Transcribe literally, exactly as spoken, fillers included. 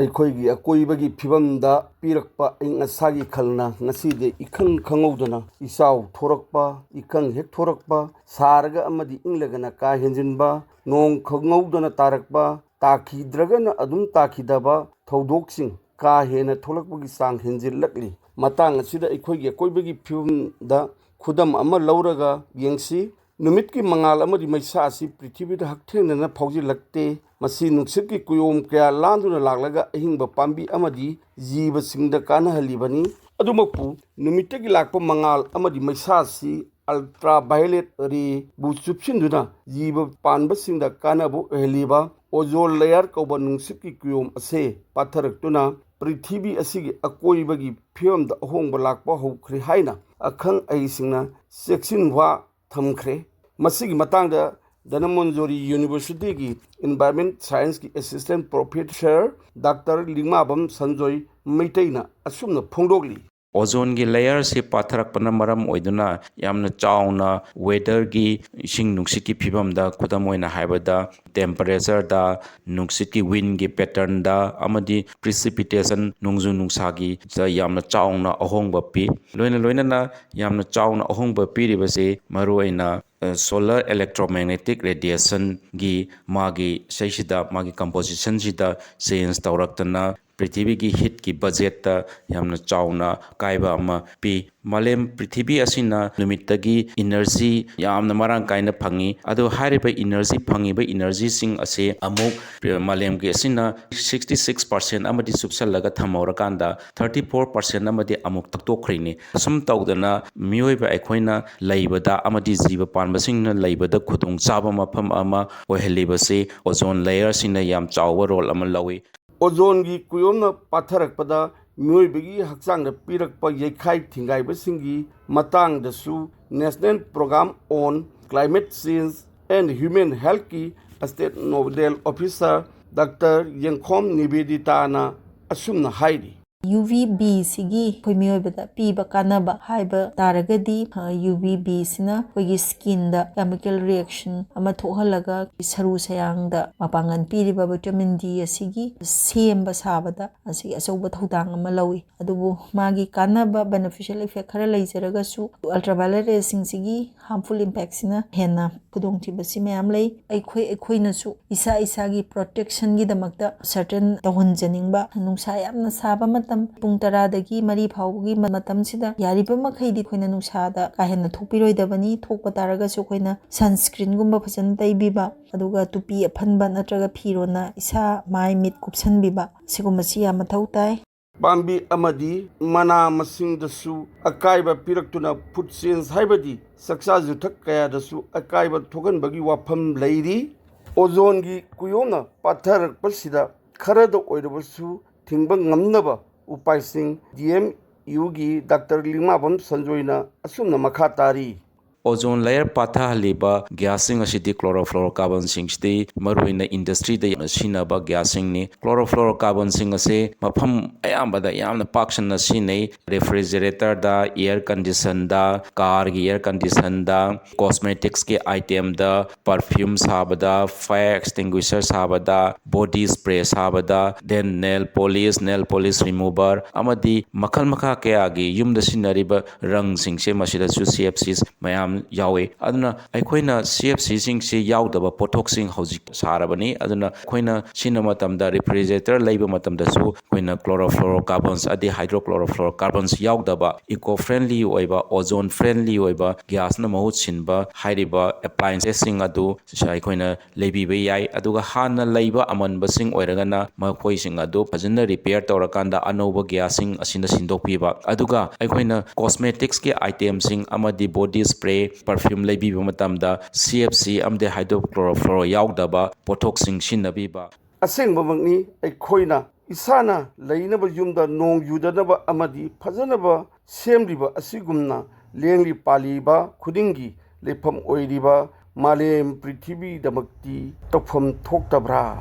ꯑꯩꯈꯣꯏꯒꯤ ꯑꯀꯣꯏꯕꯒꯤ ꯐꯤꯕꯝꯗ ꯄꯤꯔꯛꯄ ꯑꯏꯪ ꯑꯁꯥꯒꯤ ꯈꯜꯅ ꯉꯁꯤꯗꯤ ꯏꯈꯪ ꯈꯪꯍꯧꯗꯅ ꯏꯆꯥꯎ ꯊꯣꯔꯛꯄ, ꯏꯀꯪ ꯍꯦꯛ ꯊꯣꯔꯛꯄ, ꯁꯥꯔꯒ ꯑꯃꯗꯤ ꯏꯪꯂꯒꯅ ꯀꯥ ꯍꯦꯟꯖꯤꯟꯕ, ꯅꯣꯡ ꯈꯪꯍꯧꯗꯅ ꯇꯥꯔꯛꯄ, ꯇꯥꯈꯤꯗ꯭ꯔꯒꯅ ꯑꯗꯨꯝ ꯇꯥꯈꯤꯗꯕ ꯊꯧꯗꯣꯛꯁꯤꯡ ꯀꯥ ꯍꯦꯟꯅ ꯊꯣꯛꯂꯛꯄꯒꯤ ꯆꯥꯡ ꯍꯦꯟꯖꯤꯜꯂꯛꯂꯤ꯫ ꯃꯇꯥꯡ ꯑꯁꯤꯗ ꯑꯩꯈꯣꯏꯒꯤ ꯑꯀꯣꯏꯕꯒꯤ ꯐꯤꯕꯝꯗ ꯈꯨꯗꯝ ꯑꯃ ꯂꯧꯔꯒ ꯌꯦꯡꯁꯤ꯫ ꯅꯨꯃꯤꯠꯀꯤ ꯃꯉꯥꯜ ꯑꯃꯗꯤ ꯃꯩꯁꯥ ꯑꯁꯤ ꯄ꯭ꯔꯤꯊꯤꯕꯤꯗ ꯍꯛꯊꯦꯡꯅꯅ ꯐꯥꯎꯖꯤꯜꯂꯛꯇꯦ꯫ ꯃꯁꯤ ꯅꯨꯡꯁꯤꯠꯀꯤ ꯀꯨꯌꯣꯝ ꯀꯌꯥ ꯂꯥꯟꯗꯨꯅ ꯂꯥꯛꯂꯒ ꯑꯍꯤꯡꯕ ꯄꯥꯝꯕꯤ ꯑꯃꯗꯤ ꯖꯤꯕꯁꯤꯡꯗ ꯀꯥꯟꯅꯍꯜꯂꯤꯕꯅꯤ꯫ ꯑꯗꯨꯃꯛꯄꯨ, ꯅꯨꯃꯤꯠꯇꯒꯤ ꯂꯥꯛꯄ ꯃꯉꯥꯜ ꯑꯃꯗꯤ ꯃꯩꯁꯥ ꯑꯁꯤ ultraviolet ray ꯕꯨ ꯆꯨꯞꯁꯤꯟꯗꯨꯅ ꯖꯤꯕ ꯄꯥꯟꯕꯁꯤꯡꯗ ꯀꯥꯟꯅꯕ ꯑꯣꯏꯍꯜꯂꯤꯕ ozone layer ꯀꯧꯕ ꯅꯨꯡꯁꯤꯠꯀꯤ ꯀꯨꯌꯣꯝ ꯑꯁꯦ ꯄꯥꯊꯔꯛꯇꯨꯅ ꯄ꯭ꯔꯤꯊꯤꯕꯤ ꯑꯁꯤꯒꯤ ꯑꯀꯣꯏꯕꯒꯤ ꯐꯤꯕꯝꯗ ꯑꯍꯣꯡꯕ ꯂꯥꯛꯄ ꯍꯧꯈ꯭ꯔꯦ ꯍꯥꯏꯅ ꯑꯈꯪ ꯑꯍꯩꯁꯤꯡꯅ ꯆꯦꯛꯁꯤꯟꯋꯥ ꯊꯝꯈ꯭ꯔꯦ꯫ ꯃꯁꯤꯒꯤ ꯃꯇꯥꯡꯗ ꯙꯅꯃꯟꯖꯣꯔꯤ ꯌꯨꯅꯤꯚꯔꯁꯤꯇꯤꯒꯤ environment science ꯀꯤ assistant professor ꯗꯥꯛꯇꯔ ꯂꯤꯛꯃꯥꯕꯝ ꯁꯟꯖꯣꯏ ꯃꯩꯇꯩꯅ ꯑꯁꯨꯝꯅ ꯐꯣꯡꯗꯣꯛꯂꯤ꯫ Ozone ꯒꯤ layer ꯁꯤ ꯄꯥꯊꯔꯛꯄꯅ ꯃꯔꯝ ꯑꯣꯏꯗꯨꯅ ꯌꯥꯝꯅ ꯆꯥꯎꯅ weather ꯒꯤ, ꯏꯁꯤꯡ ꯅꯨꯡꯁꯤꯠꯀꯤ ꯐꯤꯕꯝꯗ, ꯈꯨꯗꯝ ꯑꯣꯏꯅ ꯍꯥꯏꯕꯗ, temperature ꯗ, ꯅꯨꯡꯁꯤꯠꯀꯤ wind ꯒꯤ pattern ꯗ ꯑꯃꯗꯤ precipitation, ꯅꯣꯡꯖꯨ ꯅꯨꯡꯁꯥꯒꯤ ꯗ ꯌꯥꯝꯅ ꯆꯥꯎꯅ ꯑꯍꯣꯡꯕ ꯄꯤ꯫ ꯂꯣꯏꯅ ꯂꯣꯏꯅꯅ ꯌꯥꯝꯅ ꯆꯥꯎꯅ ꯑꯍꯣꯡꯕ ꯄꯤꯔꯤꯕꯁꯤ ꯃꯔꯨꯑꯣꯏꯅ, ꯑ, solar electromagnetic radiation ꯒꯤ ꯃꯥꯒꯤ ꯁꯩꯁꯤꯗ, ꯃꯥꯒꯤ composition ꯁꯤꯗ change ꯇꯧꯔꯛꯇꯅ ꯄ꯭ꯔꯤꯊꯤꯕꯤꯒꯤ heat ꯀꯤ budget ꯇ ꯌꯥꯝꯅ ꯆꯥꯎꯅ ꯑꯀꯥꯏꯕ ꯑꯃ ꯄꯤ꯫ ꯃꯥꯂꯦꯝ ꯄ꯭ꯔꯤꯊꯤꯕꯤ ꯑꯁꯤꯅ ꯅꯨꯃꯤꯠꯇꯒꯤ energy ꯌꯥꯝꯅ ꯃꯔꯥꯡ ꯀꯥꯏꯅ ꯐꯪꯏ꯫ ꯑꯗꯨ ꯍꯥꯏꯔꯤꯕ energy, ꯐꯪꯉꯤꯕ energy ꯁꯤꯡ ꯑꯁꯤ ꯑꯃꯨꯛ ꯃꯥꯂꯦꯝꯒꯤ ꯑꯁꯤꯅ sixty six percent ꯑꯃꯗꯤ ꯆꯨꯞꯁꯜꯂꯒ ꯊꯝꯍꯧꯔꯀꯥꯟꯗ thirty four percent ꯑꯃꯗꯤ ꯑꯃꯨꯛ ꯊꯛꯇꯣꯛꯈ꯭ꯔꯤꯅꯤ꯫ ꯑꯁꯨꯝ ꯇꯧꯗꯅ ꯃꯤꯑꯣꯏꯕ ꯑꯩꯈꯣꯏꯅ ꯂꯩꯕꯗ ꯑꯃꯗꯤ ꯖꯤꯕ ꯄꯥꯟꯕꯁꯤꯡꯅ ꯂꯩꯕꯗ ꯈꯨꯗꯣꯡꯆꯥꯕ ꯃꯐꯝ ꯑꯃ ꯑꯣꯏꯍꯜꯂꯤꯕꯁꯤ ozone layer ꯁꯤꯅ ꯌꯥꯝ ꯆꯥꯎꯕ role ꯑꯃ ꯂꯧꯏ꯫ Ozone ꯒꯤ ꯀꯨꯌꯣꯝꯅ ꯄꯥꯊꯔꯛꯄꯗ ꯃꯤꯑꯣꯏꯕꯒꯤ ꯍꯛꯆꯥꯡꯗ ꯄꯤꯔꯛꯄ ꯌꯩꯈꯥꯏ ꯊꯤꯡꯒꯥꯏꯕꯁꯤꯡꯒꯤ ꯃꯇꯥꯡꯗꯁꯨ National Program on Climate Change and Human Health ꯀꯤ state nodal officer ꯗꯥꯛꯇꯔ ꯌꯦꯡꯈꯣꯝ ꯅꯤꯕꯦꯗꯤꯇꯥꯅ ꯑꯁꯨꯝꯅ ꯍꯥꯏꯔꯤ꯫ ꯌꯨ ꯚꯤ ꯕꯤꯁꯤꯒꯤ ꯑꯩꯈꯣꯏ ꯃꯤꯑꯣꯏꯕꯗ ꯄꯤꯕ ꯀꯥꯟꯅꯕ ꯍꯥꯏꯕ ꯇꯥꯔꯒꯗꯤ, ꯌꯨ ꯚꯤ ꯕꯤꯁꯤꯅ ꯑꯩꯈꯣꯏꯒꯤ ꯁ꯭ꯀꯤꯟꯗ ꯀꯦꯃꯤꯀꯦꯜ ꯔꯤꯌꯦꯛꯁꯟ ꯑꯃ ꯊꯣꯛꯍꯜꯂꯒ ꯁꯔꯨ ꯁꯌꯥꯡꯗ ꯃꯄꯥꯡꯒꯜ ꯄꯤꯔꯤꯕ ꯚꯤꯇꯥꯃꯤꯟ ꯗꯤ ꯑꯁꯤꯒꯤ ꯁꯦꯝꯕ ꯁꯥꯕꯗ ꯑꯁꯤꯒꯤ ꯑꯆꯧꯕ ꯊꯧꯗꯥꯡ ꯑꯃ ꯂꯧꯏ꯫ ꯑꯗꯨꯕꯨ ꯃꯥꯒꯤ ꯀꯥꯟꯅꯕ, ꯕꯦꯅꯤꯐꯤꯁꯤꯌꯦꯜ ꯏꯐꯦꯛ ꯈꯔ ꯂꯩꯖꯔꯒꯁꯨ, ꯑꯜꯇ꯭ꯔꯥꯚꯥꯏꯂꯦꯠ ꯔꯦꯁꯤꯡꯁꯤꯒꯤ ꯍꯥꯔꯝꯐꯨꯜ ꯏꯝꯄꯦꯛꯁꯤꯅ ꯍꯦꯟꯅ ꯈꯨꯗꯣꯡꯊꯤꯕꯁꯤ ꯃꯌꯥꯝ ꯂꯩ꯫ ꯑꯩꯈꯣꯏ ꯑꯩꯈꯣꯏꯅꯁꯨ ꯏꯁꯥ ꯏꯁꯥꯒꯤ ꯄ꯭ꯔꯣꯇꯦꯛꯁꯟꯒꯤꯗꯃꯛꯇ ꯁꯔꯇꯟ ꯇꯧꯍꯟꯖꯅꯤꯡꯕ, ꯅꯨꯡꯁꯥ ꯌꯥꯝꯅ ꯁꯥꯕ ꯃꯇꯝ, ꯄꯨꯡ ꯇꯔꯥꯗꯒꯤ ꯃꯔꯤ ꯐꯥꯎꯕꯒꯤ ꯃꯇꯝꯁꯤꯗ ꯌꯥꯔꯤꯕ ꯃꯈꯩꯗꯤ ꯑꯩꯈꯣꯏꯅ ꯅꯨꯡꯁꯥꯗ ꯀꯥ ꯍꯦꯟꯅ ꯊꯣꯛꯄꯤꯔꯣꯏꯗꯕꯅꯤ꯫ ꯊꯣꯛꯄ ꯇꯥꯔꯒꯁꯨ ꯑꯩꯈꯣꯏꯅ ꯁꯟꯁꯀ꯭ꯔꯤꯟꯒꯨꯝꯕ ꯐꯖꯅ ꯇꯩꯕꯤꯕ, ꯑꯗꯨꯒ ꯇꯨꯄꯤ ꯑꯐꯟꯕ ꯅꯠꯇ꯭ꯔꯒ ꯐꯤꯔꯣꯟꯅ ꯏꯁꯥ, ꯃꯥꯏ, ꯃꯤꯠ ꯀꯨꯞꯁꯟꯕꯤꯕ, ꯁꯤꯒꯨꯝꯕꯁꯤ ꯌꯥꯝ ꯃꯊꯧ ꯇꯥꯏ꯫ ꯄꯥꯝꯕꯤ ꯑꯃꯗꯤ ꯃꯅꯥ ꯃꯁꯤꯡꯗꯁꯨ ꯑꯀꯥꯏꯕ ꯄꯤꯔꯛꯇꯨꯅ ꯐꯨꯗ ꯆꯦꯟꯁ ꯍꯥꯏꯕꯗꯤ ꯆꯥꯛꯆꯥ ꯌꯨꯊꯛ ꯀꯌꯥꯗꯁꯨ ꯑꯀꯥꯏꯕ ꯊꯣꯛꯍꯟꯕꯒꯤ ꯋꯥꯐꯝ ꯂꯩꯔꯤ꯫ ꯑꯣꯖꯣꯟꯒꯤ ꯀꯨꯌꯣꯝꯅ ꯄꯥꯊꯔꯛꯄꯁꯤꯗ ꯈꯔꯗ ꯑꯣꯏꯔꯕꯁꯨ ꯊꯤꯡꯕ ꯉꯝꯅꯕ ꯎꯄꯥꯏꯁꯤꯡ ꯗꯤ ꯑꯦꯝ ꯌꯨꯒꯤ ꯗꯥꯛꯇꯔ ꯂꯤꯛꯃꯥꯕꯝ ꯁꯟꯖꯣꯏꯅ ꯑꯁꯨꯝꯅ ꯃꯈꯥ ꯇꯥꯔꯤ꯫ ꯑꯣꯖꯣꯟ ꯂꯦꯌꯔ ꯄꯥꯊꯍꯜꯂꯤꯕ ꯒ꯭ꯌꯥꯁꯁꯤꯡ ꯑꯁꯤꯗꯤ ꯀ꯭ꯂꯣꯔꯣꯐ꯭ꯂꯣꯔꯣꯀꯥꯔꯕꯟꯁꯤꯡꯁꯤꯗꯤ ꯃꯔꯨꯑꯣꯏꯅ ꯏꯟꯗꯁꯇ꯭ꯔꯤꯗ ꯌꯥꯝꯅ ꯁꯤꯖꯤꯟꯅꯕ ꯒ꯭ꯌꯥꯁꯁꯤꯡꯅꯤ꯫ ꯀ꯭ꯂꯣꯔꯣꯐ꯭ꯂꯣꯔꯣꯀꯥꯔꯕꯟꯁꯤꯡ ꯑꯁꯤ ꯃꯐꯝ ꯑꯌꯥꯝꯕꯗ ꯌꯥꯝꯅ ꯄꯥꯛ ꯁꯟꯅ ꯁꯤꯖꯤꯟꯅꯩ꯫ ꯔꯦꯐ꯭ꯔꯤꯖꯔꯦꯇꯔꯗ, ꯏꯌꯔ ꯀꯟꯗꯤꯁꯟꯗ, ꯀꯥꯔꯒꯤ ꯏꯌꯔ ꯀꯟꯗꯤꯁꯟꯗ, ꯀꯣꯁꯃꯦꯇꯤꯛꯁꯀꯤ ꯑꯥꯏꯇꯦꯝꯗ, ꯄꯔꯐ꯭ꯌꯨꯝ ꯁꯥꯕꯗ, ꯐꯥꯌꯔ ꯑꯦꯛꯁꯇꯤꯡꯒ꯭ꯋꯤꯁꯔ ꯁꯥꯕꯗ, ꯕꯣꯗꯤ ꯁ꯭ꯄ꯭ꯔꯦ ꯁꯥꯕꯗ, then nail polish, nail polish remover ꯑꯃꯗꯤ ꯃꯈꯜ ꯃꯈꯥ ꯀꯌꯥꯒꯤ ꯌꯨꯝꯗ ꯁꯤꯖꯤꯟꯅꯔꯤꯕ ꯔꯪꯁꯤꯡꯁꯦ ꯃꯁꯤꯗꯁꯨ ꯁꯤ ꯑꯦꯐ ꯁꯤ ꯃꯌꯥꯝ ꯌꯥꯎꯏ꯫ ꯑꯗꯨꯅ ꯑꯩꯈꯣꯏꯅ ꯁꯤ ꯑꯦꯐ ꯁꯤꯁꯤꯡꯁꯤ ꯌꯥꯎꯗꯕ ꯄꯣꯠꯊꯣꯛꯁꯤꯡ ꯍꯧꯖꯤꯛ ꯁꯥꯔꯕꯅꯤ꯫ ꯑꯗꯨꯅ ꯑꯩꯈꯣꯏꯅ ꯁꯤꯖꯤꯟꯅꯕ ꯃꯇꯝꯗ, ꯔꯦꯐ꯭ꯔꯤꯖꯔꯦꯇꯔ ꯂꯩꯕ ꯃꯇꯝꯗꯁꯨ ꯑꯩꯈꯣꯏꯅ ꯀ꯭ꯂꯣꯔꯣꯐ꯭ꯂꯣꯔꯣꯀꯥꯔꯕꯟꯁ ꯑꯗꯩ ꯍꯥꯏꯗ꯭ꯔꯣꯀ꯭ꯂꯣꯔꯣꯐ꯭ꯂꯣꯔꯣꯀꯥꯔꯕꯟꯁ ꯌꯥꯎꯗꯕ, ꯏꯀꯣ ꯐ꯭ꯔꯦꯟꯂꯤ ꯑꯣꯏꯕ, ꯑꯣꯖꯣꯟ ꯐ꯭ꯔꯦꯟꯂꯤ ꯑꯣꯏꯕ ꯒ꯭ꯌꯥꯁꯅ ꯃꯍꯨꯠ ꯁꯤꯟꯕ ꯍꯥꯏꯔꯤꯕ ꯑꯦꯄ꯭ꯂꯥꯏꯟꯁꯦꯁꯁꯤꯡ ꯑꯗꯨ ꯑꯩꯈꯣꯏꯅ ꯂꯩꯕꯤꯕ ꯌꯥꯏ꯫ ꯑꯗꯨꯒ ꯍꯥꯟꯅ ꯂꯩꯕ ꯑꯃꯟꯕꯁꯤꯡ ꯑꯣꯏꯔꯒꯅ ꯃꯈꯣꯏꯁꯤꯡ ꯑꯗꯨ ꯐꯖꯅ ꯔꯤꯄꯤꯌꯔ ꯇꯧꯔꯀꯥꯟꯗ ꯑꯅꯧꯕ ꯒ꯭ꯌꯥꯁꯁꯤꯡ ꯑꯁꯤꯅ ꯁꯤꯟꯗꯣꯛꯄꯤꯕ꯫ ꯑꯗꯨꯒ ꯑꯩꯈꯣꯏꯅ ꯀꯣꯁꯃꯦꯇꯤꯛꯁꯀꯤ ꯑꯥꯏꯇꯦꯝꯁꯤꯡ ꯑꯃꯗꯤ ꯕꯣꯗꯤ ꯁ꯭ꯄ꯭ꯔꯦ, ꯄꯔꯐ꯭ꯌꯨꯝ ꯂꯩꯕꯤꯕ ꯃꯇꯝꯗ ꯁꯤ ꯑꯦꯐ ꯁꯤ ꯑꯃꯗꯤ ꯍꯥꯏꯗ꯭ꯔꯣꯀ꯭ꯂꯣꯔꯣꯐ꯭ꯂꯣꯔꯣ ꯌꯥꯎꯗꯕ ꯄꯣꯠꯊꯣꯛꯁꯤꯡ ꯁꯤꯖꯤꯟꯅꯕꯤꯕ꯫ ꯑꯁꯦꯡꯕꯃꯛꯅꯤ, ꯑꯩꯈꯣꯏꯅ ꯏꯁꯥꯅ ꯂꯩꯅꯕ ꯌꯨꯝꯗ ꯅꯣꯡ ꯌꯨꯗꯅꯕ ꯑꯃꯗꯤ ꯐꯖꯅꯕ ꯁꯦꯝꯂꯤꯕ ꯑꯁꯤꯒꯨꯝꯅ ꯂꯦꯡꯂꯤ ꯄꯥꯜꯂꯤꯕ ꯈꯨꯗꯤꯡꯒꯤ ꯂꯩꯐꯝ ꯑꯣꯏꯔꯤꯕ ꯃꯥꯂꯦꯝ ꯄ꯭ꯔꯤꯊꯤꯕꯤꯗꯃꯛꯇꯤ ꯇꯧꯐꯝ ꯊꯣꯛꯇꯕ꯭ꯔꯥ?